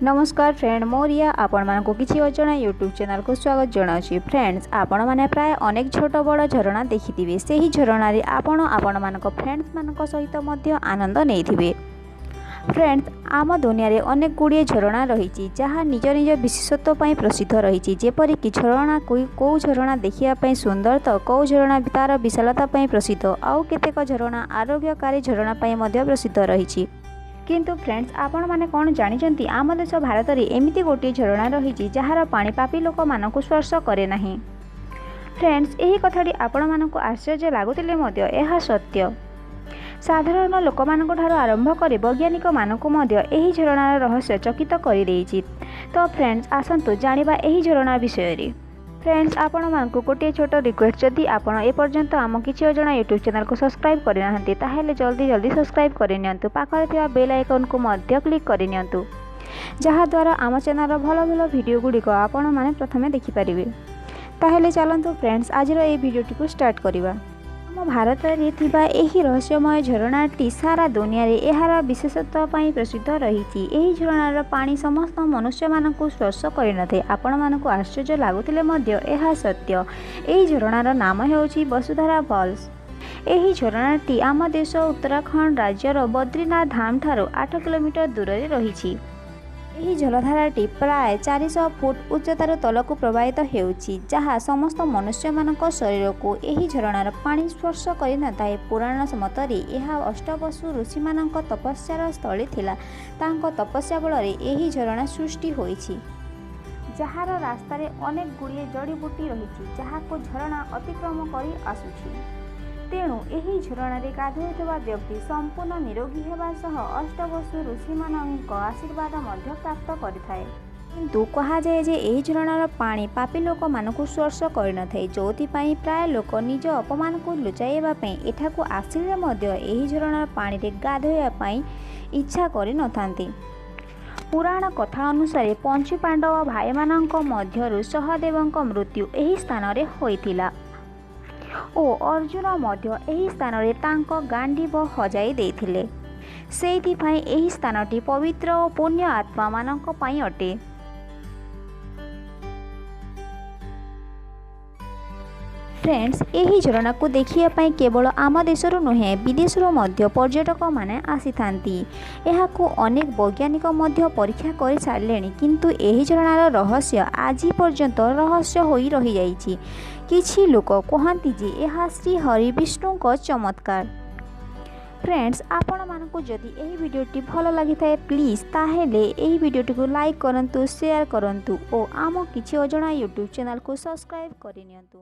ନମସ୍କାର ଫ୍ରେଣ୍ଡ, ମୁଁ ରିୟା ଆପଣମାନଙ୍କୁ କିଛି ଅଜଣା ୟୁଟ୍ୟୁବ୍ ଚ୍ୟାନେଲକୁ ସ୍ୱାଗତ ଜଣାଉଛି। ଫ୍ରେଣ୍ଡସ୍, ଆପଣମାନେ ପ୍ରାୟ ଅନେକ ଛୋଟ ବଡ଼ ଝରଣା ଦେଖିଥିବେ। ସେହି ଝରଣାରେ ଆପଣ ଆପଣମାନଙ୍କ ଫ୍ରେଣ୍ଡସ୍ମାନଙ୍କ ସହିତ ମଧ୍ୟ ଆନନ୍ଦ ନେଇଥିବେ। ଫ୍ରେଣ୍ଡସ୍, ଆମ ଦୁନିଆରେ ଅନେକ ଗୁଡ଼ିଏ ଝରଣା ରହିଛି, ଯାହା ନିଜ ନିଜ ବିଶେଷତ୍ୱ ପାଇଁ ପ୍ରସିଦ୍ଧ ରହିଛି। ଯେପରିକି ଝରଣା କେଉଁ ଝରଣା ଦେଖିବା ପାଇଁ ସୁନ୍ଦର ତ କେଉଁ ଝରଣା ତା'ର ବିଶାଳତା ପାଇଁ ପ୍ରସିଦ୍ଧ, ଆଉ କେତେକ ଝରଣା ଆରୋଗ୍ୟକାରୀ ଝରଣା ପାଇଁ ମଧ୍ୟ ପ୍ରସିଦ୍ଧ ରହିଛି। କିନ୍ତୁ ଫ୍ରେଣ୍ଡସ୍, ଆପଣମାନେ କ'ଣ ଜାଣିଛନ୍ତି, ଆମ ଦେଶ ଭାରତରେ ଏମିତି ଗୋଟିଏ ଝରଣା ରହିଛି ଯାହାର ପାଣି ପାପୀ ଲୋକମାନଙ୍କୁ ସ୍ପର୍ଶ କରେ ନାହିଁ। ଫ୍ରେଣ୍ଡସ୍, ଏହି କଥାଟି ଆପଣମାନଙ୍କୁ ଆଶ୍ଚର୍ଯ୍ୟ ଲାଗୁଥିଲେ ମଧ୍ୟ ଏହା ସତ୍ୟ। ସାଧାରଣ ଲୋକମାନଙ୍କ ଠାରୁ ଆରମ୍ଭ କରି ବୈଜ୍ଞାନିକମାନଙ୍କୁ ମଧ୍ୟ ଏହି ଝରଣାର ରହସ୍ୟ ଚକିତ କରିଦେଇଛି। ତ ଫ୍ରେଣ୍ଡସ୍, ଆସନ୍ତୁ ଜାଣିବା ଏହି ଝରଣା ବିଷୟରେ। ଫ୍ରେଣ୍ଡସ୍, ଆପଣମାନଙ୍କୁ ଗୋଟିଏ ଛୋଟ ରିକ୍ୱେଷ୍ଟ, ଯଦି ଆପଣ ଏପର୍ଯ୍ୟନ୍ତ ଆମ କିଛି ଅଜଣା ୟୁଟ୍ୟୁବ୍ ଚ୍ୟାନେଲକୁ ସବସ୍କ୍ରାଇବ୍ କରିନାହାନ୍ତି, ତାହେଲେ ଜଲ୍ଦି ଜଲ୍ଦି ସବସ୍କ୍ରାଇବ୍ କରିନିଅନ୍ତୁ। ପାଖରେ ଥିବା ବେଲ୍ ଆଇକନ୍କୁ ମଧ୍ୟ କ୍ଲିକ୍ କରିନିଅନ୍ତୁ, ଯାହାଦ୍ୱାରା ଆମ ଚ୍ୟାନେଲର ଭଲ ଭଲ ଭିଡ଼ିଓ ଗୁଡ଼ିକ ଆପଣମାନେ ପ୍ରଥମେ ଦେଖିପାରିବେ। ତାହେଲେ ଚାଲନ୍ତୁ ଫ୍ରେଣ୍ଡସ୍, ଆଜିର ଏହି ଭିଡ଼ିଓଟିକୁ ଷ୍ଟାର୍ଟ କରିବା। ଆମ ଭାରତରେ ଥିବା ଏହି ରହସ୍ୟମୟ ଝରଣାଟି ସାରା ଦୁନିଆରେ ଏହାର ବିଶେଷତ୍ୱ ପାଇଁ ପ୍ରସିଦ୍ଧ ରହିଛି। ଏହି ଝରଣାର ପାଣି ସମସ୍ତ ମନୁଷ୍ୟମାନଙ୍କୁ ସ୍ପର୍ଶ କରିନଥାଏ। ଆପଣମାନଙ୍କୁ ଆଶ୍ଚର୍ଯ୍ୟ ଲାଗୁଥିଲେ ମଧ୍ୟ ଏହା ସତ୍ୟ। ଏହି ଝରଣାର ନାମ ହେଉଛି ବସୁଧାରା ଫଲ୍ସ। ଏହି ଝରଣାଟି ଆମ ଦେଶ ଉତ୍ତରାଖଣ୍ଡ ରାଜ୍ୟର ବଦ୍ରିନାଥ ଧାମଠାରୁ 8 କିଲୋମିଟର ଦୂରରେ ରହିଛି। ଏହି ଜଳଧାରାଟି ପ୍ରାୟ 400 ଫୁଟ ଉଚ୍ଚତାରୁ ତଳକୁ ପ୍ରବାହିତ ହେଉଛି, ଯାହା ସମସ୍ତ ମନୁଷ୍ୟମାନଙ୍କ ଶରୀରକୁ ଏହି ଝରଣାର ପାଣି ସ୍ପର୍ଶ କରିନଥାଏ। ପୁରାଣ ମତରେ ଏହା ଅଷ୍ଟବସୁ ଋଷିମାନଙ୍କ ତପସ୍ୟାର ସ୍ଥଳୀ ଥିଲା। ତାଙ୍କ ତପସ୍ୟା ବଳରେ ଏହି ଝରଣା ସୃଷ୍ଟି ହୋଇଛି, ଯାହାର ରାସ୍ତାରେ ଅନେକ ଗୁଡ଼ିଏ ଜଡ଼ିବୁଟି ରହିଛି, ଯାହାକୁ ଝରଣା ଅତିକ୍ରମ କରି ଆସୁଛି। ତେଣୁ ଏହି ଝରଣାରେ ଗାଧୋଉଥିବା ବ୍ୟକ୍ତି ସମ୍ପୂର୍ଣ୍ଣ ନିରୋଗୀ ହେବା ସହ ଅଷ୍ଟବସୁ ଋଷିମାନଙ୍କ ଆଶୀର୍ବାଦ ମଧ୍ୟ ପ୍ରାପ୍ତ କରିଥାଏ। କିନ୍ତୁ କୁହାଯାଏ ଯେ ଏହି ଝରଣାର ପାଣି ପାପୀ ଲୋକମାନଙ୍କୁ ସ୍ପର୍ଶ କରିନଥାଏ, ଯେଉଁଥିପାଇଁ ପ୍ରାୟ ଲୋକ ନିଜ ଅପମାନକୁ ଲୁଚାଇବା ପାଇଁ ଏଠାକୁ ଆସିଲେ ମଧ୍ୟ ଏହି ଝରଣାର ପାଣିରେ ଗାଧୋଇବା ପାଇଁ ଇଚ୍ଛା କରିନଥାନ୍ତି। ପୁରାଣ କଥା ଅନୁସାରେ ପଞ୍ଚୁ ପାଣ୍ଡବ ଭାଇମାନଙ୍କ ମଧ୍ୟରୁ ସହଦେବଙ୍କ ମୃତ୍ୟୁ ଏହି ସ୍ଥାନରେ ହୋଇଥିଲା ଓ ଅର୍ଜୁନ ମଧ୍ୟ ଏହି ସ୍ଥାନରେ ତାଙ୍କ ଗାଣ୍ଡିବ ହଜାଇ ଦେଇଥିଲେ। ସେଇଥିପାଇଁ ଏହି ସ୍ଥାନଟି ପବିତ୍ର ଓ ପୁଣ୍ୟ ଆତ୍ମାମାନଙ୍କ ପାଇଁ ଅଟେ। ଫ୍ରେଣ୍ଡସ୍, ଏହି ଝରଣାକୁ ଦେଖିବା ପାଇଁ କେବଳ ଆମ ଦେଶରୁ ନୁହେଁ, ବିଦେଶରୁ ମଧ୍ୟ ପର୍ଯ୍ୟଟକମାନେ ଆସିଥାନ୍ତି। ଏହାକୁ ଅନେକ ବୈଜ୍ଞାନିକ ମଧ୍ୟ ପରୀକ୍ଷା କରିସାରିଲେଣି, କିନ୍ତୁ ଏହି ଝରଣାର ରହସ୍ୟ ଆଜି ପର୍ଯ୍ୟନ୍ତ ରହସ୍ୟ ହୋଇ ରହିଯାଇଛି। କିଛି ଲୋକ କୁହନ୍ତି ଯେ ଏହା ଶ୍ରୀ ହରି ବିଷ୍ଣୁଙ୍କ ଚମତ୍କାର। ଫ୍ରେଣ୍ଡସ୍, ଆପଣମାନଙ୍କୁ ଯଦି ଏହି ଭିଡ଼ିଓଟି ଭଲ ଲାଗିଥାଏ, ପ୍ଲିଜ୍ ତାହେଲେ ଏହି ଭିଡ଼ିଓଟିକୁ ଲାଇକ୍ କରନ୍ତୁ, ସେୟାର କରନ୍ତୁ ଓ ଆମ କିଛି ଅଜଣା ୟୁଟ୍ୟୁବ୍ ଚ୍ୟାନେଲକୁ ସବସ୍କ୍ରାଇବ୍ କରିନିଅନ୍ତୁ।